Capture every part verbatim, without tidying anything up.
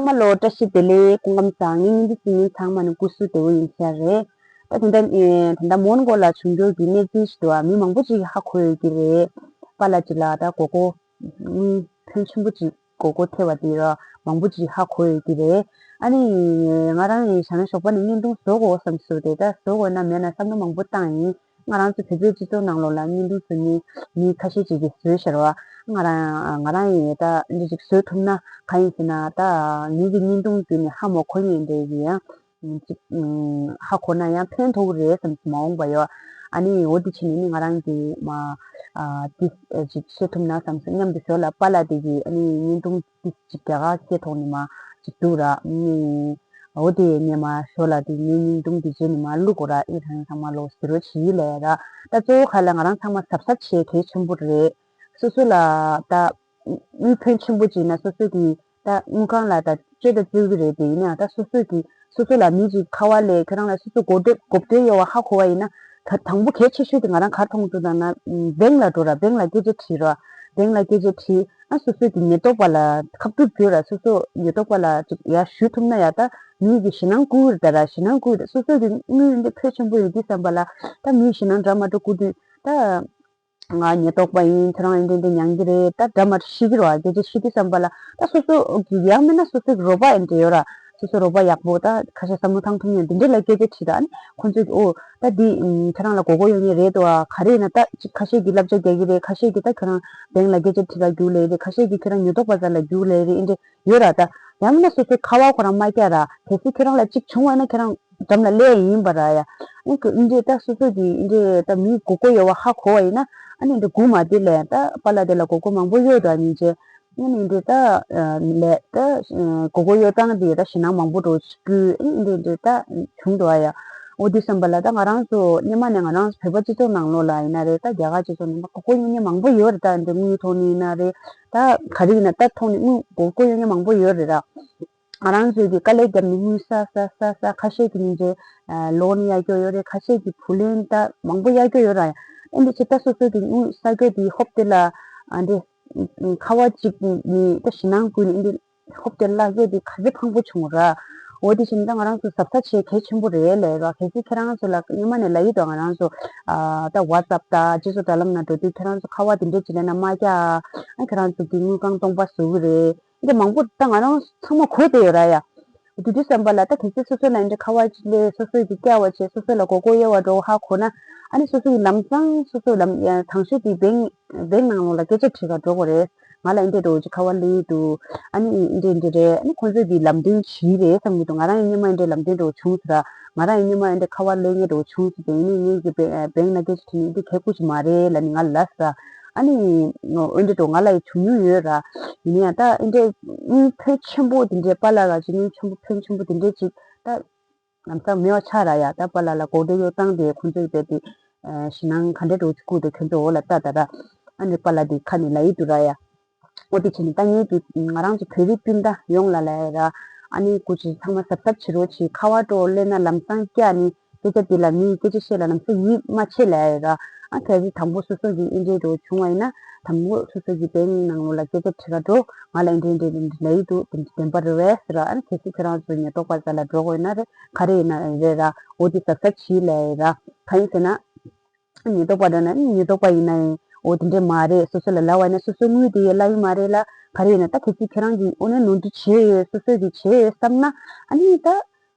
ཚང་མ་ལོ་བཀྲ་ཤིས་བདེ་ལེགས། སྐུ་ཁམས་བཟང་། ངའི་བརྙན་འཕྲིན་གཟིགས་མཁན་ཚང་མ་ནི་སྐུ་གཟུགས་བདེ་པོ་ཡིན་ས་རེད། ད་དེ་འདྲ་ཨེ་ད་ལྟ་མོན་གྷོ་ལ་བྱུང་རྒྱུ་གི་གནས་ཚུལ་ཞིག་འདུག་ཨ། མི་མང་པོ་ཅིག་ཧ་གོ་ཡོད་ཀྱི་རེད། པཱ་ལགས་ཅིག་ལ་ད་མགོ་སྐོར་དངུལ་ཕོན་ཆེན་པོ་ཅིག་མགོ་སྐོར་ཐེབས་པ་དེ་ར་མང་པོ་ཅིག་ཧ་གོ་ཡོད་ཀྱི་རེད། ཨ་ནི་ང་རང་ཡིན་ན་ཞོགས་པ་ནས་བརྙན་ཐུང་བཟོ་དགོས་བསམ་སོང་། དེ་ད་བཟོ་དགོས་ན་མེད་ན་བསམ་བློ་མང་པོ་བཏང་ཡིན། ང་རང་ཚོ་བོད་པའི་སྤྱི་ཚོགས་ནང་ལོགས་ལ་བརྙན་ཐུང་བཟོ་མཁན་མི་ཁ་ཤས་ཅིག་གིས་བཟོས་ཤག་ར། ང་རང་ང་རང་ཡིན་ད་འདི་ཅིག་བཟོ་ཐུབ་ན་གང་ཡིན་ཟེར་ན། ད་ངེད་ཀྱི་བརྙན་ཐུང་བརྒྱུད་ནས་ཧ་མ་གོ་མཁན་དེ་ཡིན་ཡང་ཅིག་ཧ་གོ་ན་ཡང་ཕན་ཐོགས་ཀྱི་རེད་བསམ་སོང་། མ་འོངས་པ་ཡོད། ཨ་ནི་འོ་དེ་བྱས་ནས་ནི་ང་རང་གི་མ་ཨ་དེ་ཅིག་བཟོ་ཐུབ་ན་བསམ་སོང་། མཉམ་དུ་བཟོ་ལ་པཱ་ལགས་དེ་གིས་ཨ་ནི་བརྙན་ཐུང་དེ་ཅིག་རྒྱ་གར་སྐད་ཐོག་ནས་མ་ཅིག་འདུག་ར། ཨ་ནི་འོ་དེ་ངས་མ་ཞོར་ལ་དེ་ངའི་བརྙན་ཐུང་དེ་བྱས་ནས་མ་བླུག་གོ་ར། ཨེ་ད་ཚང་མ་ལོ་ཟེར་རོ་བྱིས་ལས་ར། ད་གཙོ་བོ་ག་ལ་ང་རང་ཚང་མ་གཟབ་གཟབ་བྱེད་གལ་ཆེན་པོ་རེད། སོ་སོ་ལ་ད་དངུལ་ཕོན་ཆེན་པོ་ཅིག་ན་སོ་སོ་གི་ད་དངུལ་ཁང་ལ་ད་སྤྱོད་ད་བཙུགས་ཀྱི་རེད། དེ་ཡིན་ན་ད་སོ་སོ་གི་སོ་སོ་ལ་མི་ཅིག་ཁ་པར་སླེབས། ཁྱེད་རང་ལ་སོ་སོ་གོ་འདོད་གོ་འདོད་ཡོད་པ་ཧ་གོ་བ་ཡིན་ན། ད་དང་པོ་གལ་ཆེ་ཤོས་དེ་ང་རང་ག་རེ་མཐོང་འདུག་ལབ་ན། བེང་ལ་འགྲོ་ར། བེང་ལ་སྐད་ཆ་དྲིས་ར། བེང་ལ་སྐད་ཆ་དྲིས། ཨ་སོ་སོ་གི་ཉེན་རྟོག་པ་ལ་ཁ་ཐུག་བརྗོད་ར། སོ་སོ་ཉེན་རྟོག་པ་ལ་ཅིག་ཡར་ཞུ་ཐུབ་ན་ཡ། ད་མི་གི་ཞེད་སྣང་སྐུལ་རེད་ད་ར། ཞེད་སྣང་སྐུལ་རེད། སོ་སོ་གི་དངུལ་འདི་ཕོན་ཆེན་པོ་ཡོད་དུས་ཙམ་པ་ལ། ད་མི་ཞེད་སྣང་འདྲ་མ་འདྲ་སྐུལ་དུས་ད། ང་ཉེན་རྟོག་པ་ཡིན། ཁྱེད་རང་འདི་འདི་མྱང་གི་རེད། ད་འདྲ་མ་ཤི་གི་རེད་བ། སྐད་ཆ་ཤི་དུས་ཙམ་པ་ལ་ད་སོ་སོ་གི་ཡང་མིན་ན་སོ་སོ་གི་རོགས་པ་ཡིན་འདྲ་ཡོད་ར། སོ་སོ་རོགས་པ་ཡག་པོ་ད་ཁ་ཤས་བསམ་བློ་བཏང་ཐུབ་མཁན་འདི་འདྲ་ལ་སྐད་ཆ་དྲིས་ར། ཨ་ནི་ཁོང་ཚོས་ཀྱི་ཨོ་ད་འདི་ཁྱེད་རང་ལ་མགོ་སྐོར་ཡོང་མཁན་རེད་དོ། ག་རེ་ཡིན་ན་ད་ཅིག་ཁ་ཤས་ཀྱིས་བསླབ་བྱ་རྒྱག་གི་རེད། ཁ་ཤས་ཀྱིས་ད་ཁྱེད་རང་བེང་ལ་སྐད་ཆ་དྲིས་ར་རྒྱུགས་ལེ་རེད། ཁ་ཤས་ཀྱིས་ཁྱེད་རང་ཉེན་རྟོག་པ་རྩ་ལ་རྒྱུགས་ལེ་རེད། འདི་འདྲ་ཡོད་ར། ད་ཡང་མིན་ན་སོ་སོའི་ཁ་པར་ཁོ་རང་མ་བཀྱག་ར། གལ་སྲིད་ཁྱེད་རང་ལ་གཅིག་བྱུང་བ་ན་ཁྱེད་རང་འགྲམ་ལ་སླེབས་ཡིན་པ་ར་ཡ། ཨ་ནི་ཀུ་འདི་འདྲས་ད་སོ་སོ་གི་འདི་འདྲས་ད་མི་མགོ་སྐོར་ཡོད་པ་ཧ་གོ་བ་ཡིན་ན། ཨ་ནི་འདི་སྒུག་མ་བསྡད་ལས་ད་པཱ་ལགས་དེ་ལ་མགོ་སྐོར་མང་པོ་ཡོད་དོ། ཨ་ནི་ཅེ་ཨ་ནི་འདི་ད་ལས་ད་མགོ་སྐོར་ཡོད་སྟངས་དེ་ད་ཞེད་སྣང་མང་པོ་འགྲོ་སྐུལ་ཨ་ནི་འདི་འདྲས་ད་བྱུང་འདུག་ཨ་ཡ། འོ་དུས་ཙམ་པ་ལ་ད་ང་རང་ཚོ་སྔོན་མ་ནས་ང་རང་ཚོ་བོད་པ་སྤྱི་ཚོགས་ནང་ལོགས་ལ་ཡིན་ན་རེད། ད་རྒྱ་གར་སྤྱི་ཚོགས་ནང་མགོ་སྐོར་ཡོང་མཁན་མང་པོ་ཡོད་རེད། ད་འདི་དངུལ་ཐོག་ནས་ཡིན་ན་རེད། ད་ག་རེ་ཡིན་ན་ད་ཐོག་ནས་དངུལ་མགོ་སྐོར་ཡོང་མཁན་མང་པོ་ཡོད་རེད་ད། ང་རང་ཚོས་ཀྱི་དཀའ་ལས་བརྒྱབ་ནས་དངུལ་བསགས་བསགས་བསགས་བསགས། ཁ་ཤས་ཀྱིས་ནི་འདྲ་ལོན་གཡར་རྒྱུ་ཡོད་རེད། ཁ་ཤས་ཀྱིས་བུ་ལོན་ད་མང་པོ་གཡར་རྒྱུ་ཡོད་ར། ཨ་འདི་ཕྱིར་ད་སོ་སོ་གི་དངུལ་བསགས་རྒྱུ་དེ་ཧོབ་དེ་ལ་ཨ་འདི་ཁ་པར་གཅིག་ནི་ད་ཞེད་སྣང་སྐུལ་ནས་ཨ་འདི་ཧོབ་དེ་བརླག་རྒྱུ་དེ་ག་ཚོད་ཕངས་པོ་བྱུང་ར། འོ་དེ་བཞིན་ད་ང་རང་ཚོ་གཟབ་གཟབ་བྱེད་གལ་ཆེན་པོ་རེད་ལབ་ར། གལ་སྲིད་ཁྱེད་རང་ཚོ་ལ་སྔོན་མ་ནས་ལབ་ཡོད་དོ། ང་རང་ཚོ་ཨ་ད་ཝ་ཙབ་ད་སྤྱི་ཚོགས་དྲ་ལམ་ནང་འགྲོ་དུས་ཁྱེད་རང་ཚོ་ཁ་པར་དེ་འདྲ་བྱེད་ལབ་ན་མ་བཀྱག་ཨ་ཁྱེད་རང་ཚོ་གི་དངུལ་ཁང་སྟོང་པ་བཟོ་གི་རེད། འདི་མང་པོ་ད་ང་རང་ཚང་མ་གོ་བསྡད་ཡོད་ར་ཡ། དེ་དུས་ཙམ་པ་ལ་ད་གལ་སྲིད་སོ་སོ་ལ་འདི་ཁ་པར་ཅིག་སླེབས། སོ་སོ་གི་བཀྱག་པ་བྱས། སོ་སོ་ལ་མགོ་སྐོར་གཡོལ་བ་འགྲོ་ཧ་གོ་ན། ཨ་ནི་སོ་སོ་གི་ལམ་སང་སོ་སོ་ལམ་ཡ་དང་ཤོས་དེ་བེང་བེང་ནང་ལོགས་ལ་སྐད་ཆ་དྲི་ག་འགྲོ་དགོས་རེད། ང་ལ་འདི་འདྲས་འགྲོ་ཅིག་ཁ་པར་སླེབས་འདུག་ཨ་ནི་འདི་འདི་རེད། ཨ་ནི་ཁོང་ཚོས་ཀྱི་ལམ་སྟོན་བྱས་རེད་བསམ་གྱི་འདུག་ང་རང་ཡང་སྔོན་མ་འདི་འདྲས་ལམ་སྟོན་འགྲོ་བྱུང་ཟེར། ང་རང་ཡང་སྔོན་མ་འདི་ཁ་པར་སླེབས་མཁན་འགྲོ་བྱུང་ཟེར། དེ་ཡིན་ནའི་ངེད་ཀྱི་བེང་ལ་སྐད་ཆ་དྲིས་ནས་འདི་གལ་ཁུ་ཅིག་མ་རེད་ལབ་ནས་ང་ལ་ལབ་ཟེར། ཨ་ནི་འོན་ཏེ་འགྲོ་ང་ལ་ཡི་བྱུང་མྱོང་ཡོད་ར། ཡིན་ན་ཡང་ད་འདི་འདྲས་དངུལ་ཕོན་ཆེན་པོ་དེ་འདྲས་པཱ་ལགས་ལ་ཅིག་དངུལ་ཆེན་པོ་ཕོན་ཆེན་པོ་དེ་འདྲས་ཅིག་ད་ལམ་སང་མེད་པ་ཆགས་ར་ཡ། ད་པཱ་ལགས་ལ་མགོ་སྐོར་གཡོལ་སྟངས་དེ་ཁོང་ཚོས་རྦད་དེ་ཞེད་སྣང་ག་འདྲས་འགྲོ་ཅིག་སྐུལ་འདུག་ཁྱོད་ཚོ་འོག་ལ་ལྟ་ད་ར། ཨ་ནི་པཱ་ལགས་དེ་ཁ་ནས་ལབ་ཡི་འདུག་ར་ཡ། འོ་དེ་བྱས་ནས་ད་ངེད་ཀྱི་ང་རང་ཚོ་བོད་རིགས་སྤུན་ཟླ་ཡོངས་ལ་ལབ་ཡ་ར། ཨ་ནི་སྐུ་མཁྱེན་ཚང་མ་གཟབ་གཟབ་བྱེད་རོགས་བྱེད། ཁ་པར་འགྲོ་སླེབས་ན་ལམ་སང་བཀྱག་ནི་སྐད་ཆ་དེ་ལ་མིའི་སྐད་ཆ་བཤད་ལ་ལམ་སང་ཡིད་མ་ཆེས་ལབ་ཡ་ར། ཨ་གལ་སྲིད་དང་པོ་སོ་སོ་གི་ཨེ་འདྲས་འགྲོ་བྱུང་བ་ཡིན་ན་དང་པོ་སོ་སོ་གི་བེང་ནང་ལོགས་ལ་སྐད་ཆ་དྲི་ག་འགྲོ། ང་ལ་ཨེ་འདྲས་འདྲས་འདྲས་ལབ་ཡི་འདུག་དེ་འདྲས་བདེན་པ་རེད་པས་ཟེར་ར། ཨ་ནི་གལ་སྲིད་ཁྱེད་རང་ཚོ་ཉེན་རྟོག་པ་རྩ་ལ་འགྲོ་དགོས་ཡིན་ན་རེད། ག་རེ་ཡིན་ན་རེད་ར། འོ་དེ་གཟབ་གཟབ་བྱེད་ལབ་ཡ་ར། གང་ཡིན་ཟེར་ན། ཉེན་རྟོག་པ་འདྲ་ན་ཉེན་རྟོག་པ་ཡིན་ན་ཡང་འོ་དེ་འདྲས་མ་རེད། སོ་སོ་ལ་ལབ་པ་ཡིན་ན་སོ་སོའི་དངུལ་དེ་ཡང་གླ་ཡི་མ་རེད་ལ། ག་རེ་ཡིན་ན་ད་གལ་སྲིད་ཁྱེད་རང་གིས་འོ་ན་ནོར་འཁྲུལ་བྱས་ཡོད། སོ་སོ་གིས་བྱས་ཡོད་བསམ་ན། ཨ་ནི་ད་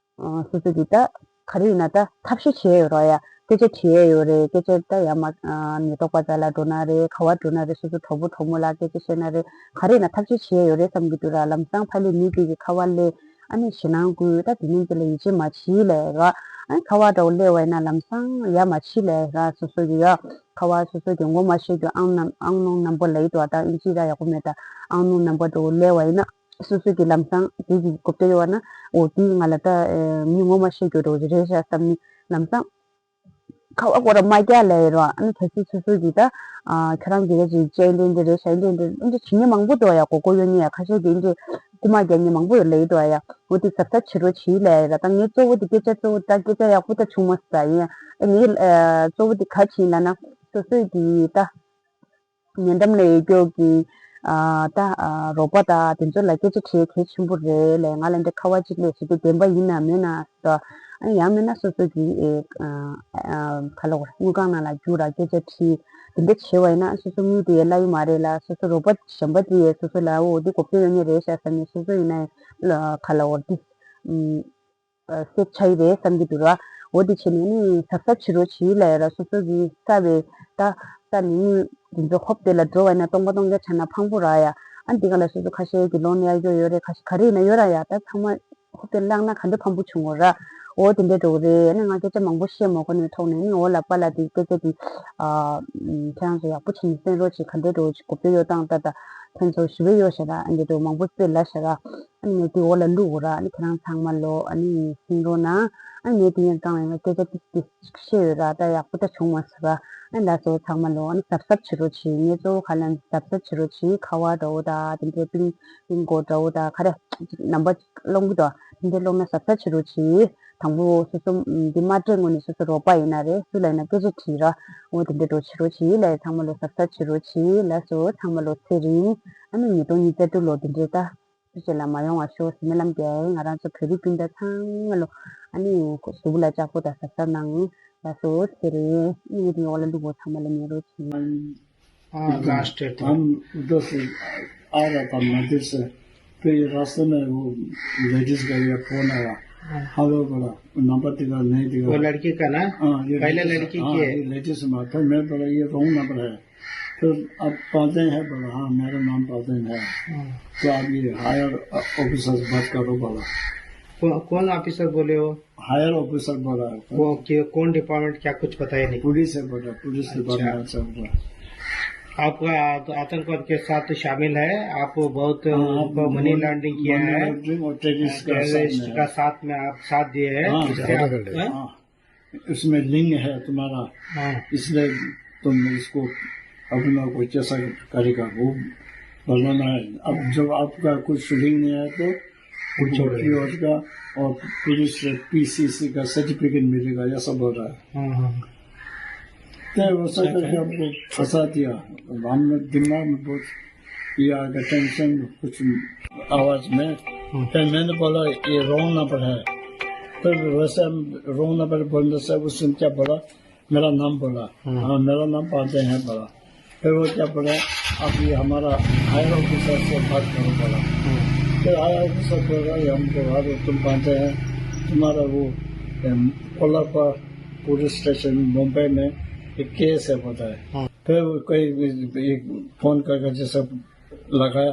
སོ་སོ་གིས་ད་ག་རེ་ཡིན་ན་ད་ཐབས་ཤེས་བྱས་ཡོད་རོགས་ཡ། སྐད་ཆ་དྲིས་ཡས་ཡོད་རེད། སྐད་ཆ་ད་ཡ་མ་ཉེན་རྟོག་པ་རྩ་ལ་འགྲོ་ན་རེད། ག་བ་འགྲོ་ན་རེད། སོ་སོ་གྲོགས་པོ་གྲོགས་མོ་ལ་སྐད་ཆ་བཤད་ན་རེད། ག་རེ་ཡིན་ན་ཐབས་ཤེས་བྱས་ཡོད་རེད་བསམ་གྱི་འདུག་ར། ལམ་སང་ཕ་ལས་མི་དེ་གི་ཁ་པར་སླེབས། ཨ་ནི་ཞེད་སྣང་སྐུལ། ད་དེ་མིན་དེ་ལ་ཡིད་ཆེས་མ་བྱེད་ལབ་ར། ཨ་ནི་ཁ་པར་འདྲ་བོ་སླེབས་པ་ཡིན་ན་ལམ་སང་ཡ་མ་བྱེད་ལབ་ར། སོ་སོ་གི་ཡ་ཁ་པར་སོ་སོ་གི་ངོ་མ་ཤེས་རྒྱུ་ཨང་ནམ་ཨང་ནོང་ནམ་བར་ལབ་ཡི་འདུག་ད་ཨིན་ཇི་ད་ཡག་པོ་མེད། ད་ཨང་ནོང་ནམ་བར་འདྲ་བོ་སླེབས་པ་ཡིན་ན་སོ་སོ་གི་ལམ་སང་དེ་གི་གོ་བདེ་ཡོད་ན་འོ་དེ་ང་ལ་ད་མི་ངོ་མ་ཤེས་རྒྱུ་འདྲ་བོ་རེད་ཤག་བསམ་ནི་ལམ་སང་ཁ་པར་སྐོར་ར་མ་རྒྱག་ལབ་ཡི་ར། ཨ་ནི་གལ་སྲིད་སོ་སོ་གི་ད་ཁྱེད་རང་གི་ད་ཅིག་ཅེ་འདྲ་འདྲ་རེད་ཤག་འདྲ་འདྲ་འདྲ་བྱེད་མཁན་མང་པོ་འདུག་ཡ། མགོ་སྐོར་གཡོལ་མཁན་ཡ། ཁ་ཤས་ཀྱིས་འདྲ་རྐུ་མ་རྒྱག་མཁན་མང་པོ་ཡོད་ལབ་ཡི་འདུག་ཡ། འོ་དེ་གཟབ་གཟབ་བྱེད་རོགས་བྱེད་ལབ་ཡི་ར། ད་ངའི་གཙོ་བོ་དེ་སྐད་ཆ་གཙོ་བོ་ད་སྐད་ཆ་ཡག་པོ་ད་བྱུང་མ་སོང་ད་ཡིན། ཨ་ངའི་གཙོ་བོ་དེ་ག་བྱེད་ལབ་ན་སོ་སོའི་གི་ད་ཉེ་འགྲམ་ལ་ཡོད་རྒྱུ་གི་ ཨ་ད་ཨ་རོགས་པ་དང་དེ་ཚོ་ལ་སྐད་ཆ་དྲིས་གལ་ཆེན་པོ་རེད་ལས། ང་ལ་འདི་ཁ་བ་གཅིག་ལས་ཟེར་དུས་བདེན་པ་ཡིན་ན་མིན་ན་ཟེར་དུས། ཨ་ནི་ཡང་མིན་ན་སོ་སོ་གི་ཨེ་ཨ་ག་ལ་བར་དངུལ་ཁང་ནང་ལ་རྒྱུགས་ར་སྐད་ཆ་དྲིས། དེ་འདྲ་བྱས་པ་ཡིན་ན་སོ་སོ་དངུལ་དེ་ཡང་བརླག་ཡོད་མ་རེད་ལ། སོ་སོ་རོགས་པ་གཞན་པ་དེ་ཡས་སོ་སོ་ལ་འོ་དེ་གོ་སྐབས་ཡོད་ངེས་རེད་ཤག་བསམ་ནས། སོ་སོ་ཡིན་ན་ཡང་ག་ལ་བར་དེ་ཨུམ། ཨ་སེབ་ཆགས་ཀྱི་རེད་བསམ་གྱི་འདུག་ར། འོ་དེ་བྱས་ནས་ནི་གཟབ་གཟབ་བྱེད་རོགས་བྱེད་ལབ་ཡ་ར། སོ་སོ་གི་བསགས་པའི་ད་ས་ནས་དངུལ་འདི་ཚོ་ཧོབ་དེ་ལ་འགྲོ་བ་ཡིན་ན་སྟོང་པ་སྟོང་རྐྱང་ཆགས་ན་ཕངས་པོ་ར་ཡ། ཨ་འདི་ག་ལ་སོ་སོ་ཁ་ཤས་ཀྱི་ལོན་གཡར་རྒྱུ་ཡོད་རེད། ཁ་ཤས་ག་རེ་ཡིན་ན་ཡོད་ར་ཡ། ད་ཚང་མ་ཧོབ་དེ་བརླག་ན་ག་འདྲ་ཕངས་པོ་བྱུང་བ་ར། འོ་དེ་འདྲ་འགྲོ་གི་རེད། ཨ་ནི་ང་སྐད་ཆ་མང་པོ་བཤད་མ་དགོས་ནས་ཐོག་ནས་ནི་འོ་ལ་པ་ལ་དེ་སྐད་ཆ་དེ་ཨ་ཁྱེད་རང་ཚོ་ཡག་པོ་བྱས་ནས་གསན་རོགས་བྱེད། ག་འདྲ་འགྲོ་བྱེད་གོ་བདེ་ཡོད་སྟངས་ད་ད་ཁྱེད་ཚོ་ཞི་བའི་ཡོད་ཤ་ར། ཨ་འདྲ་འགྲོ་མང་པོ་སྤེལ་ལ་ཤ་ར། ཨ་ནི་ངས་དེ་འོག་ལ་བླུག་འོ་ར། ཨ་ནི་ཁྱེད་རང་ཚང་མ་ལོ་ཨ་ནི་གསན་རོགས་གནང་། ཨ་ནི་ངས་དེ་ཡང་གང་ལ་ཡང་སྐད་ཆ་ཏིག་ཏིག་བཤད་ཡོད་ར། ད་ཡག་པོ་ད་བྱུང་མ་སོང་ར། ཨ་ནི་ལགས་སོ་ཚང་མ་ལོ་ཨ་ནི་གཟབ་གཟབ་བྱེད་རོགས་བྱེད། ངས་གཙོ་བོ་ག་ལ་གཟབ་གཟབ་བྱེད་རོགས་བྱེད། ཁ་བ་འདྲ་བོ་ད་དེ་འདྲའི་པིང་པིང་གོ་འདྲ་བོ་ད་ག་རེ་རྣམ་པ་སློང་གི་འདུག་དེ་འདྲ་སློང་ན་གཟབ་གཟབ་བྱེད་རོགས་བྱེད། དང་པོ་སོ་སོ་འདི་མ་སྤྲད་སྔོན་ནས་སོ་སོ་རོགས་པ་ཡིན་ན་རེད། སུ་ལ་ཡིན་ན་སྐད་ཆ་དྲིས་ར། འོ་དེ་འདྲ་འགྲོ་བྱེད་རོགས་བྱེད་ལ། ཚང་མ་ལོ་གཟབ་གཟབ་བྱེད་རོགས་བྱེད། ལགས་སོ་ཚང་མ་ལོ་ཚེ་རིང་། ཨ་ནི་ཉིས་སྟོང་ཉི་ཤུ་རྩ་དྲུག་ལོ་དེ་འདྲའི་ད། སུ་ཞིག་ལ་མ་ཡོང་བ་ཤོག་ཟེར་སྨོན་ལམ་རྒྱག་ཡིན། ང་རང་ཚོ་བོད་རིགས་སྤུན་ཟླ་ཚང་མ་ལོ་ཨ་ནི་གཟུགས་པོ་ལ་ལྕགས་པོ་དང་གཟབ་གཟབ་གནང་། ལགས་སོ་ཚེ་རིང་། ཨ་ནི་དེ་འོག་ལ་ལུག་པོ་ཚང་མ་ལ་ཉེ་རོགས་བྱེད། हाँ, लास्ट है तो। हम उधर से आ रहा था मंदिर से, तो ये रास्ते में वो लेडीज का ये फोन आया। हाँ। हेलो बोला, नंबर दिखा, नहीं दिखा। वो लड़की का ना? हाँ, ये पहले लड़की का, लड़की हाँ, की है। ये लेडीज में। फिर मैं बोला, ये रॉन्ग नंबर है। फिर अब पादन है बोला, हाँ, मेरा नाम पादन है। हाँ। तो आप ये हायर ऑफिसर से बात करो बोला। कौ-, कौन ऑफिसर बोले हो? हायर ऑफिसर बोला है। वो के-, कौन डिपार्टमेंट, क्या कुछ बताया नहीं? पुलिस है बोला, पुलिस अच्छा। डिपार्टमेंट से बोला। आपका आत-, आतंकवाद के साथ शामिल है, आप बहुत हाँ, आप मनी लॉन्ड्रिंग किया मनी है, लॉन्ड्रिंग और टेररिस्ट का साथ टेररिस्ट में का है। साथ में आप साथ दिए हैं, हाँ, इससे आप, हाँ। हाँ। उसमें लिंक है तुम्हारा, हाँ। इसलिए तुम इसको अपना कोई कैसा करेगा वो बनाना है। अब जब आपका कुछ लिंक नहीं है तो कुछ छोड़ क्यों होगा और पुलिस पीसीसी का सर्टिफिकेट मिलेगा, ऐसा बोल रहा है। हाँ, हाँ। तो वो सब अच्छा, करके अच्छा। हमको फंसा दिया। हमने दिमाग में बहुत ये आ गया टेंशन कुछ आवाज में। हम्म। फिर मैंने बोला, "ये रॉन्ग नंबर है।" फिर वैसे हम रॉन्ग नंबर बोलने से उसने क्या बोला, मेरा नाम बोला। हम्म। "हाँ, मेरा नाम पांडे है," बोला। फिर वो क्या बोला, "आप ये हमारा हायर ऑफिसर से बात करो," बोला। हम्म। फिर हायर ऑफिसर बोला, "ये हमको, अरे तुम पांडे हैं, तुम्हारा वो, एम, कोलापा पुलिस स्टेशन मुंबई में एक केस है," बोलता है। हम्म। फिर वो कोई एक फोन करके जैसे लगाया,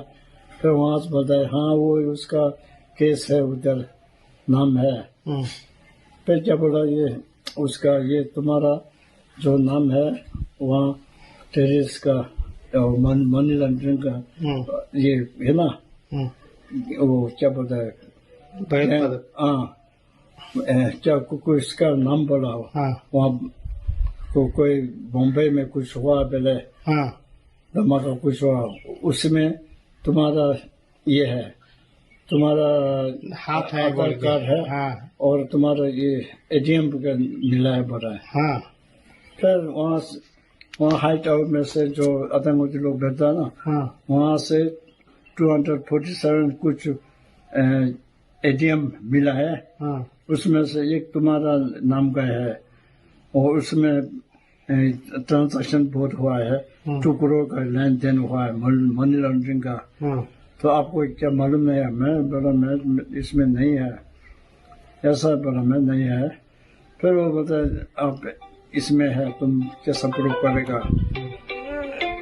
फिर वहां से बोलता है, "हाँ, वो उसका केस है उधर, नाम है।" हम्म। फिर क्या बोला, "ये उसका, ये तुम्हारा जो नाम है वहाँ टेररिस्ट का और मन-, मनी लॉन्ड्रिंग का हम्म। ये है ना, हम्म। वो क्या बोलता है, भयोत्पादक। हाँ, ए, क्या को-, कोई इसका नाम बोला हो, हाँ। वहाँ को-, कोई बॉम्बे में कुछ हुआ पहले, हाँ। धमाका कुछ हुआ, उसमें तुम्हारा ये है, तुम्हारा हाथ है आधार बोल के। कार्ड है हाँ। और तुम्हारा ये एटीएम का मिला है बोला है।" हाँ। फिर वहाँ से, वहाँ हाई टावर में से जो आतंकवादी लोग भेजता है ना, हाँ। वहाँ से टू हंड्रेड फोर्टी सेवन कुछ, अ, एटीएम मिला है। हाँ। उसमें से एक तुम्हारा नाम का है और उसमें, अ, ट्रांजैक्शन बहुत हुआ है, हाँ। टू करोड़ का लेन देन हुआ है, मल-, मनी लॉन्ड्रिंग का। हाँ। तो आपको क्या मालूम नहीं है? मैं बोला, "मैं इसमें नहीं है।" ऐसा बोला, "मैं नहीं है।" फिर वो बोलता है, "आप इसमें है, तुम कैसा प्रूफ करेगा?"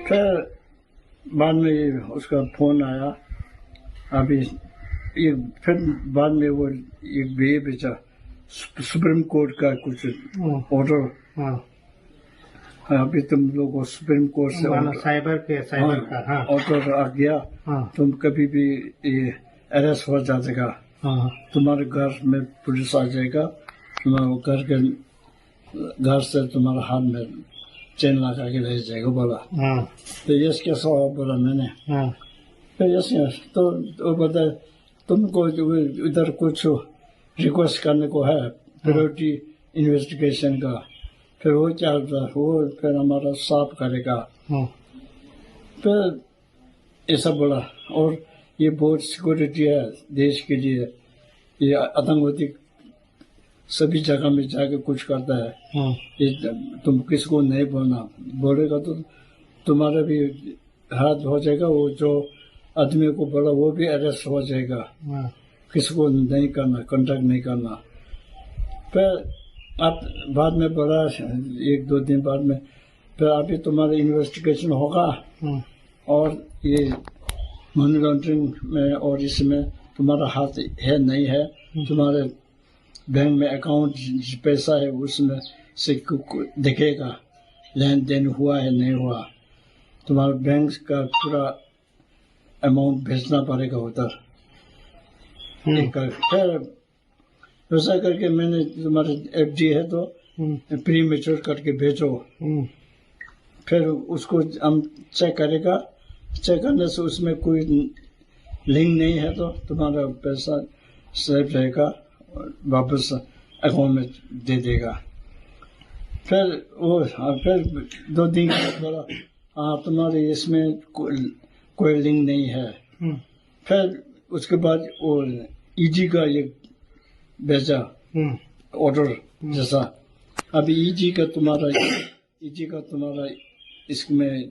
फिर बाद में ये उसका फोन आया, अभी ये फिर बाद में वो एक ये भेजा, सु-, सुप्रीम कोर्ट का कुछ हाँ। ऑर्डर। हाँ। अभी तुम लोग को सुप्रीम कोर्ट से मानो ऑर्डर, साइबर के, साइबर हाँ, का, हाँ। ऑर्डर आ गया, हाँ। तुम कभी भी ये अरेस्ट हो जाएगा, हाँ। तुम्हारे घर में पुलिस आ जाएगा, तुम्हारे घर के घर से तुम्हारा हाथ में चेन लगा के ले जाएगा बोला। हाँ। तो यस कैसा हुआ बोला मैंने। हाँ। तो यस, यस, तो वो बोलता है, "तुमको जो इधर कुछ रिक्वेस्ट करने को है, प्रायोरिटी इन्वेस्टिगेशन का।" फिर वो क्या होता है, वो फिर हमारा साफ करेगा। हाँ। फिर ऐसा बोला। और ये बहुत सिक्योरिटी है देश के लिए। ये आतंकवादी सभी जगह में जाके कुछ करता है। ये तुम किसको नहीं बोलना, बोलेगा तो तुम्हारा भी हाथ हो जाएगा। वो जो आदमी को बोला, वो भी अरेस्ट हो जाएगा। किसी को नहीं करना, कॉन्टैक्ट नहीं करना। फिर आप बाद में बोला, एक दो दिन बाद में, फिर अभी तुम्हारा इन्वेस्टिगेशन होगा। और ये मनी लॉन्ड्रिंग में और इसमें तुम्हारा हाथ है, नहीं है, तुम्हारे बैंक में अकाउंट पैसा है, उसमें से कु- कु- दिखेगा, लेन देन हुआ है, नहीं हुआ। तुम्हारा बैंक का पूरा अमाउंट भेजना पड़ेगा उधर। एक कर- फिर वैसा करके मैंने, तुम्हारे एफडी है तो प्री मेच्योर करके भेजो। फिर उसको हम चेक करेगा। चेक करने से उसमें कोई लिंक नहीं है तो तुम्हारा पैसा सेफ रहेगा, वापस अकाउंट में दे देगा। फिर वो, हाँ, फिर दो दिन के बाद बोला, हाँ, तुम्हारे इसमें को, कोई लिंक नहीं है। फिर उसके बाद वो ईडी का ये भेजा, ऑर्डर जैसा। अभी ईडी का तुम्हारा ईडी का तुम्हारा इसमें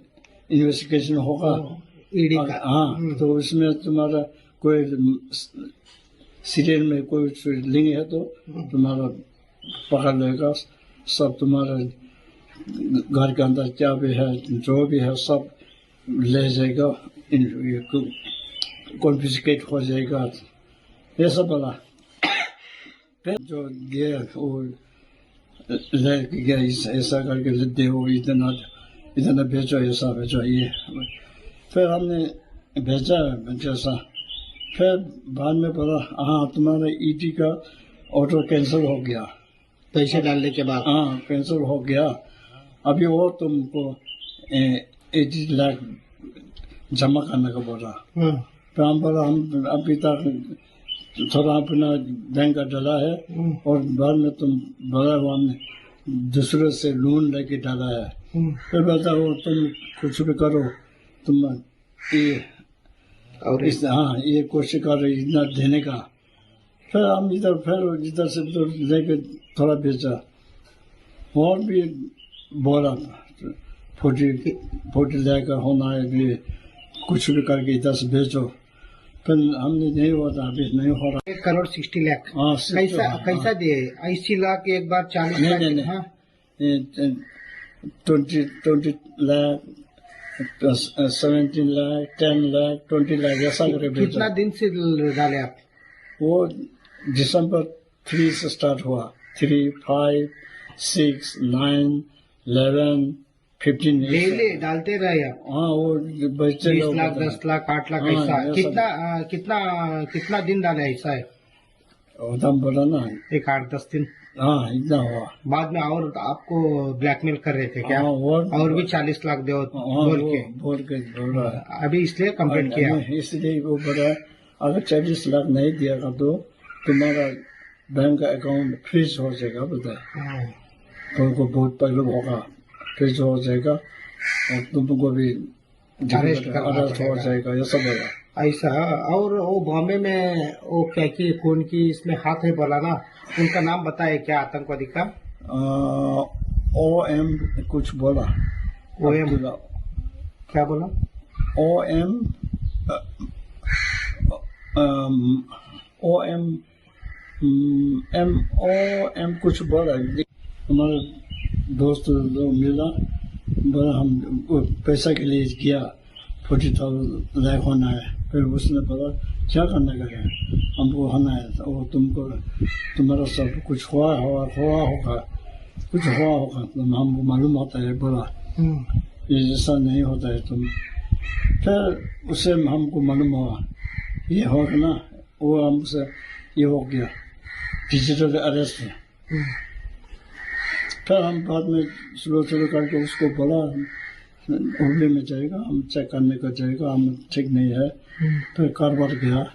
इन्वेस्टिगेशन होगा। ईडी का। हाँ, तो उसमें तुम्हारा कोई सीरियल में कोई लिंक है तो तुम्हारा पकड़ लेगा। सब तुम्हारा घर के अंदर क्या भी है, जो भी है, सब ले जाएगा। कॉन्फिस्केट हो जाएगा। ये सब बोला। फिर जो दिए वो लेके गया, इस- ऐसा करके दे, वो इतना, इतना बेचो, ऐसा बेचो, ये। फिर हमने बेचा, जैसा। फिर बाद में बोला, हाँ, तुम्हारा ईडी का ऑर्डर कैंसिल हो गया। पैसे डालने के बाद। हाँ, कैंसिल हो गया। अभी और तुमको एटी लाख जमा करने का बोला। तो हम बोला, हम अभी तक थोड़ा अपना बैंक का डाला है, और बाद में तुम बोला, वो हमने दूसरे से लोन लेके डाला है। फिर बोलता, वो तुम कुछ भी करो, तुम ये और इस, हाँ, ये कोशिश कर रहे इतना देने का। फिर हम इधर, फिर इधर से उधर लेके थोड़ा बेचा। और भी बोला, फोर्टी, फोर्टी लाख का होना है, भी कुछ भी करके इधर से बेचो। फिर हमने नहीं होता, अभी नहीं हो रहा। एक करोड़ सिक्सटी लाख। हाँ, सिक्सटी, कैसा, हाँ। कैसा दिए? अस्सी लाख एक बार, चालीस लाख, नहीं, नहीं। हाँ। ट्वेंटी, ट्वेंटी लाख, सेवेंटीन लाख, टेन लाख, ट्वेंटी लाख, ऐसा करके भेजा। कितना दिन से डाले आप? वो दिसंबर थ्री से स्टार्ट हुआ। Three, five, six, nine, eleven, fifteen, ऐसा। डेली डालते रहे आप? हाँ, वो बच्चे बीस लोग लाख, बताए। दस लाख, आठ लाख, हाँ, ऐसा। ऐसा। कितना, आ, कितना, कितना दिन डाले ऐसा है? उतना बोला ना। एक आठ दस दिन। हाँ, इतना हुआ। बाद में और आपको ब्लैकमेल कर रहे थे क्या? हाँ, और और भी चालीस लाख दो हाँ, बोल वो के। बोल के बोल रहा है। अभी इसलिए कंप्लेंट किया। नहीं, इसलिए वो बोला, अगर चालीस लाख नहीं दिएगा तो तुम्हारा बैंक का अकाउंट फ्रीज हो जाएगा, बोलता है। हाँ। तो उनको बहुत पहले होगा, फ्रीज हो जाएगा और तुमको भी अरेस्ट करना अरेस्ट हो पड़ेगा। जाएगा, ये सब होगा। ऐसा। और वो बॉम्बे में वो क्या की खून की इसमें हाथ है बोला ना, उनका नाम बताए क्या आतंकवादी का? ओ एम कुछ बोला। O M. अब्दुल्ला। क्या बोला? O M, O M, M O M कुछ बोला। हमारे दोस्त लोग मिला, बोला, हम वो पैसा के लिए किया, फोर्टी थाउजेंड लाख होना है। फिर उसने बोला, क्या करने का है? हमको होना है। वो तुमको, तुम्हारा सब कुछ हुआ, हुआ, हुआ होगा, कुछ हुआ होगा, तो हमको मालूम होता है, बोला। ये ऐसा नहीं होता है तुम। फिर उससे हमको मालूम हुआ, ये हो ना, वो हमसे ये हो गया, डिजिटल अरेस्ट। फिर हम बाद में स्लो स्लो करके उसको बोला, हुबली में जाएगा, हम चेक करने का जाएगा, हम ठीक नहीं है। फिर कारवार गया,